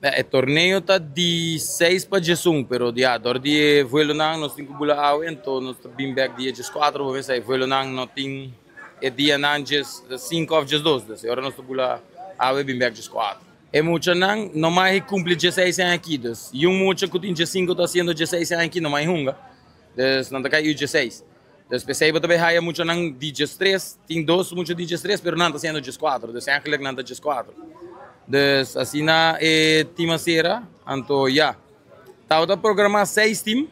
E torneo ta di 6 pa 11, pero ja, door di vuelonan nos tin ku bula awe, anto nos ta bin bek dia 14, bo sa, vuelonan no tin e dianan 5 òf 12, dus ora nos ta bula awe bin bek 14. E muchanan no mag kumpli 16 aña aki, dus un mucha ku tin 5 ta hasiendo 16 aña aki no mag hunga, dus nan ta kai U16. Dus p'esei bo ta bin haya muchanan di 13, tin dos mucha di 13, pero nan ta hasiendo 14, dus eigenlijk nan ta 14. Dus asina e team a sera, anto ja. Tabata programá seis team,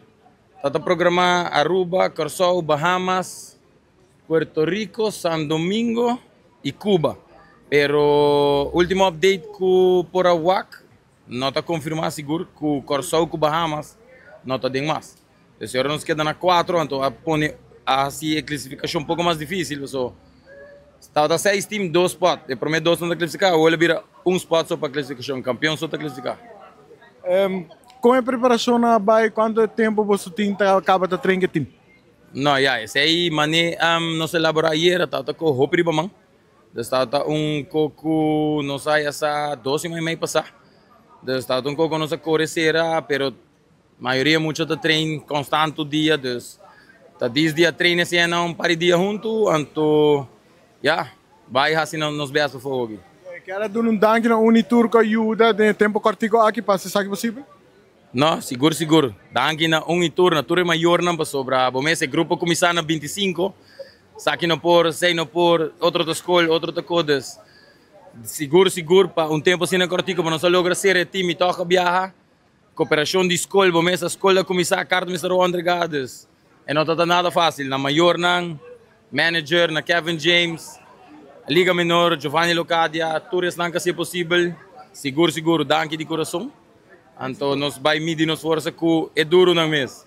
tabata programá Aruba, Kòrsou, Bahamas, Puerto Rico, San Domingo i Cuba. Pero último update ku por a wak, no ta konfirmá sigur ku Kòrsou ku Bahamas no ta den mas. Dus awor nos keda na kuater, anto a pone hasi e klasifikashon un poko mas difísil, so tabata seis team, dos spot. E promé dos no ta klasifiká, awor a bira un spot so pa klasifikashon, kampeon so ta klasifiká. Kon e preparashon a bai? Kuantu tempu boso tin ta kaba ta train ku e team? No, ja, esei manera nos a elaborá ayera, tabata ku hopi riba man. Dus tabata un koko nos a sa 2 siman i mei pasá. Dus tabata un koko nos a kore sera, pero mayoria mucha ta train konstante dia, dus ta 10 dia train asina un par di dia huntu, anto ja, bai hasi nos best pa aki. Ke duna un danki na un i tur ku a yuda den tempu kòrtiku aki pa esaki posibel? No, sigur, sigur. Danki na un i tur, na tur e mayornan pasobra. Bo mes, e grupo kuminsá na 25, esaki no por, esei no por, otro ta skol, otro ta kos. Sigur, sigur, pa un tempu asina kòrtiku, pa nos logra sera e team i toka biaha. Kooperashon di skol, bo mes, skol a kuminsá, karta mester entregá, dus. E no ta nada fásil. Na mayornan, manager, na Kevin James, Liga Menor, Giovanni Locadia, tur esnan ku a hasi posibel. Sigur, sigur, danki di kurason. Anto nos bai midi nos forsa ku e duronan mes.